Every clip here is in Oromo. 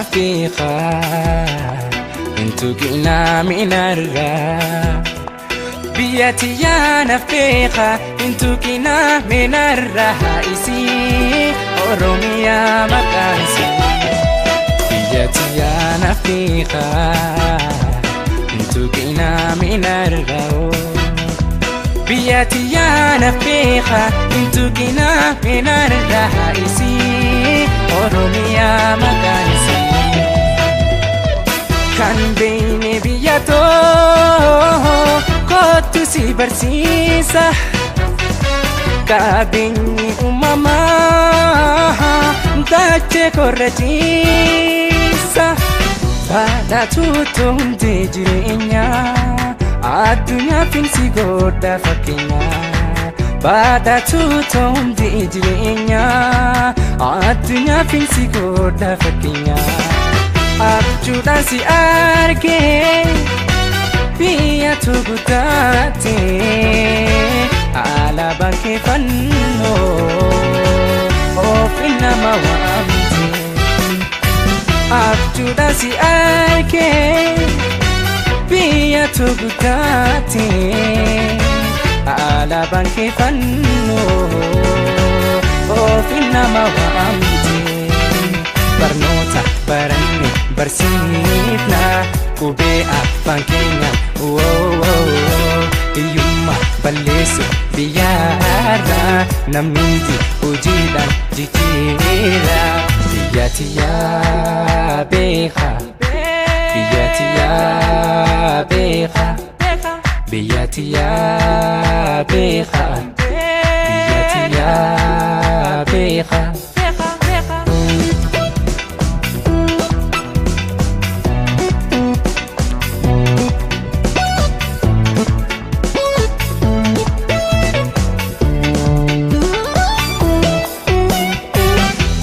Naaf beekaa hin tuqinaa minarraa. Biyya tiyyaa naaf beekaa hin tuqinaa minarraa isii Oromiyaa maqaan isii. Biyya tiyyaa naaf beekaa hin tuqinaa minarraa. Biyya tiyyaa naaf beekaa hin tuqinaa minarraa isii Oromiyaa maqaan isii. Kan beeyne biyya too kottu si barsiisa. Qabeenyi uumamaa dachee korra ciisa. Badhaatuutu hundee jireenyaa addunyaa finsi godha fakkeenyaa. Badhaatuutu hundee jireenyaa addunyaa finsi godha fakkeenyaa. Abjuudhaan si argee biyyatu guddaate alaabaan kee fannoo ofi nama waamte. Abjuudhaan si argee biyyatu guddaate alaabaan kee fannoo ofi nama waamte. Barnoota baranne barsiifna qubee afaan keenya hiyyummaa balleessu biyyaarraa namni hundi hojiidhaan jijjiira. Biyya tiyyaa beekaa biyya tiyyaa beekaa biyya tiyyaa beekaa biyya tiyyaa beekaa.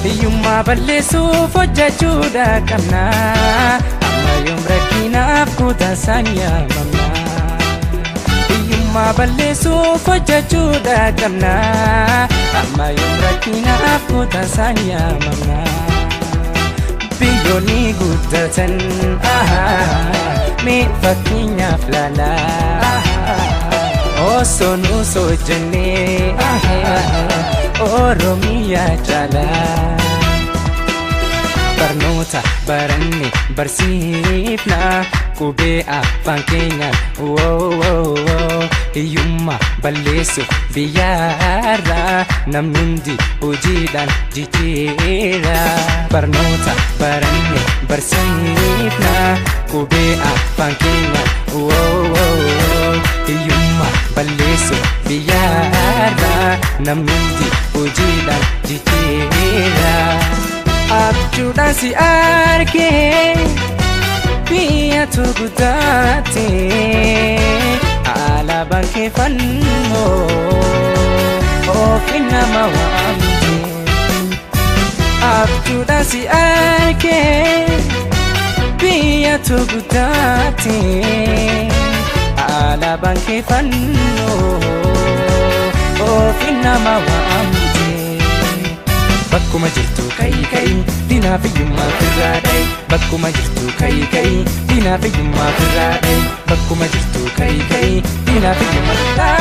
Hiyyummaa balleessuuf hojjechuudha qabna. Amma yoom rakkinaaf kutasaan yaamamna. Hiyyummaa balleessuuf hojjechuudha qabna. Amma yoom rakkinaaf kutasaan yaamamna. Biyyoonni guddatan mee fakkeenyaaf laalaa. Osoo nuus hojjennee Oromiyaa caalaa. Barnoota baranne barsiifna qubee afaan keenyaan hiyyummaa balleessuuf biyyaarraa namni hundi hojiidhaan jijjiira. Barnoota baranne barsiifna qubee afaan keenyaan hiyyummaa balleessuuf biyyaarraa namni hundi hojiidhaan jijjiira. Abjuudhaan si argee biyyatu guddaate alaabaan kee fannoo ofi nama waamte. Abjuudhaan si argee biyyatu guddaate alaabaan kee fannoo ofi nama waamte. Bakkuma jirtu ka'i ka'i diinaaf hiyyummaa firraa dha'i. Bakkuma jirtu ka'i ka'i diinaaf hiyyummaa firraa dha'i. Bakkuma jirtu ka'i ka'i diinaaf hiyyummaa.